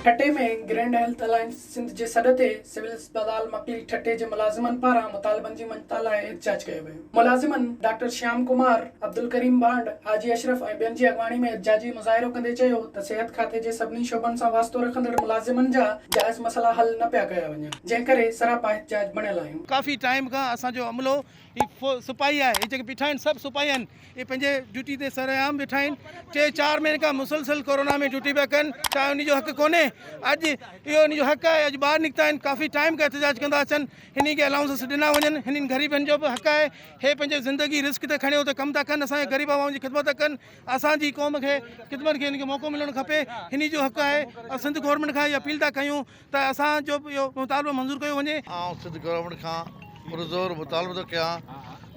ٺٽي ۾ grand health alliance Sindh جي سڏ تي سول اسپتال مڪلي ٺٽي جي ملازمن پاران مطالبن جي مڃتا لاء احتجاج ڪيو ويو. ملازمن ڊاڪٽر شيام ڪمار، عبدالڪريم ڀانڊ، حاجي اشرف ۽ ٻين جي اڳواڻي ۾ احتجاجي مظاهرو ڪندي چيو ته صحت کاتي جي سڀني شعبن سان واسطو رکندڙ ملازمن جا جائز مسئلا حل نه پيا ڪيا وڃن جنهن ڪري سراپا احتجاج بڻيل آهيون. ڪافي ٽائيم کان اسان جو عملو هي سپاهي آهي هي جيڪي بيٺا آهن سڀ سپاهي آهن اهي پنهنجي ڊيوٽي تي سرعام بيٺا آهن ٽي چار مهينن کان مسلسل ڪورونا ۾ ڊيوٽي پيا ڪن ڇا انهي جو حق ڪونهي اڄ اهو انهي جو حق آهي اڄ ٻاهر نڪتا آهن ڪافي ٽائيم کان احتجاج ڪندا اچن هني کي الائونسز ڏنا وڃن هنن غريبن جو به حق آهي هي پنهنجي زندگي رسڪ تي کڻي اتي ڪم ٿا ڪن اسان جي غريب عوام جي خدمت ٿا ڪن اسان جي قوم کي خدمت کي هن کي موقعو ملڻ کپي هني جو حق آهي سنڌ گورنمينٽ کان اهي اپيل ٿا ڪيون ته اسان جو به اهو مطالبو منظور ڪيو وڃي. آئون سنڌ گورنمينٽ کان پرزور مطالبو ٿو ڪيان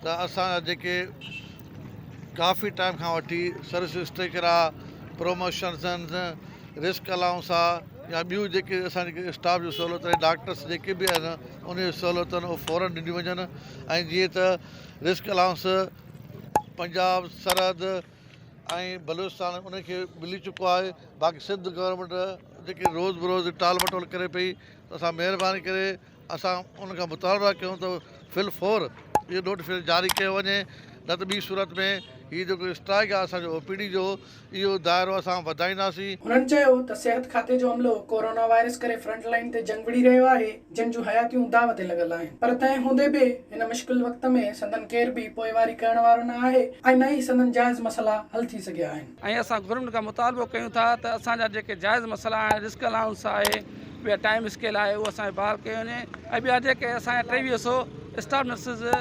ته اسان جا جيڪي ڪافي ٽائيم کان وٺي سروس اسٽرڪچر آ، پروموشنس آهن، رسڪ الائونس آ يا ٻيون جيڪي اسان جي اسٽاف جون سهولتون آهن ڊاڪٽرس جيڪي به آهن ان جون سهولتون اهي فورن ڏنيون وڃن ۽ جيئن ته رسڪ الائونس پنجاب سرحد ۽ بلوچستان ان کي ملي چڪو آهي باقي سنڌ گورنمينٽ جيڪي روز بروز ٽال مٽول ڪري پئي ته اسان مهرباني ڪري اسان ان کان مطالبا ڪيون ته فل فور اهو نوٽيفڪيشن جاري ڪيو وڃي نه ته ٻي صورت ۾ هي جيڪو اسٽرائڪ آهي اسانجو او پي ڊي جو اهو دائرو اسان وڌائينداسين. هنن چيو ته صحت کاتي جو عملو ڪورونا وائرس ڪري فرنٽ لائين تي جنگ وڙهي رهيو آهي جن جون حياتيون داء تي لڳل آهن پر تنهن هوندي به هن مشڪل وقت ۾ سندن ڪير به پوئواري ڪرڻ وارو نه آهي ۽ نه ئي سندن جائز مسئلا حل ٿي سگهيا آهن. ۽ اسان گورنمينٽ کان مطالبو ڪيون ٿا ته اسان جا جيڪي جائز مسئلا آهن رسڪ الائونس آهي ٻيا ٽائيم اسڪيل آهي اهو اسان کي بحال ڪيو وڃي ۽ ٻيا جيڪي اسان جا 23 سو اسٽاف نرسز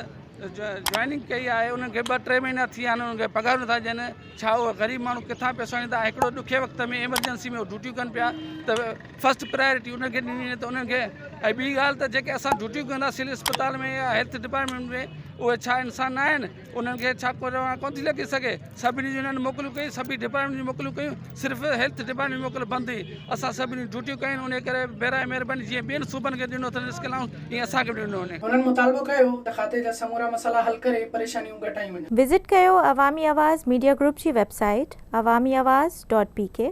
جوائننگ ڪئي آهي انهن کي ٻه ٽي مهينا ٿي ويا آهن انهن کي پگهارون نٿا ڏين ڇا اهي غريب ماڻهو ڪٿان پئسا آڻيندا ۽ هڪڙو ڏکي وقت ۾ ايمرجنسي ۾ ڊيوٽيون ڪن پيا ته فرسٽ پرائرٽي انهن کي ڏني وڃي ته انهن کي ۽ ٻي ڳالهه ته جيڪي اسان ڊيوٽيون ڪندا سول اسپتال ۾ يا هيلٿ ڊپارٽمينٽ ۾ اهي ڇا انسان نه آهن انهن کي ڇا ڪورونا ڪونه ٿي لڳي سگهي سڀني جون انهن موڪلون ڪيون سڀني ڊپارٽمينٽ جون موڪلون ڪيون صرف هيلٿ ڊپارٽمينٽ جي موڪل بند هئي اسان سڀني ڊيوٽيون ڪيون ان ڪري براء مهرباني جيئن ٻين صوبن کي ڏنو اٿن رسڪ الائونس ائين اسان کي به ڏنو وڃي. هنن مطالبو ڪيو ته کاتي جا سمورا مسئلا حل ڪري پريشانيون گهٽايون وڃن. وزٽ ڪيو عوامي آواز ميڊيا گروپ جي website Awami Awaz dot P K.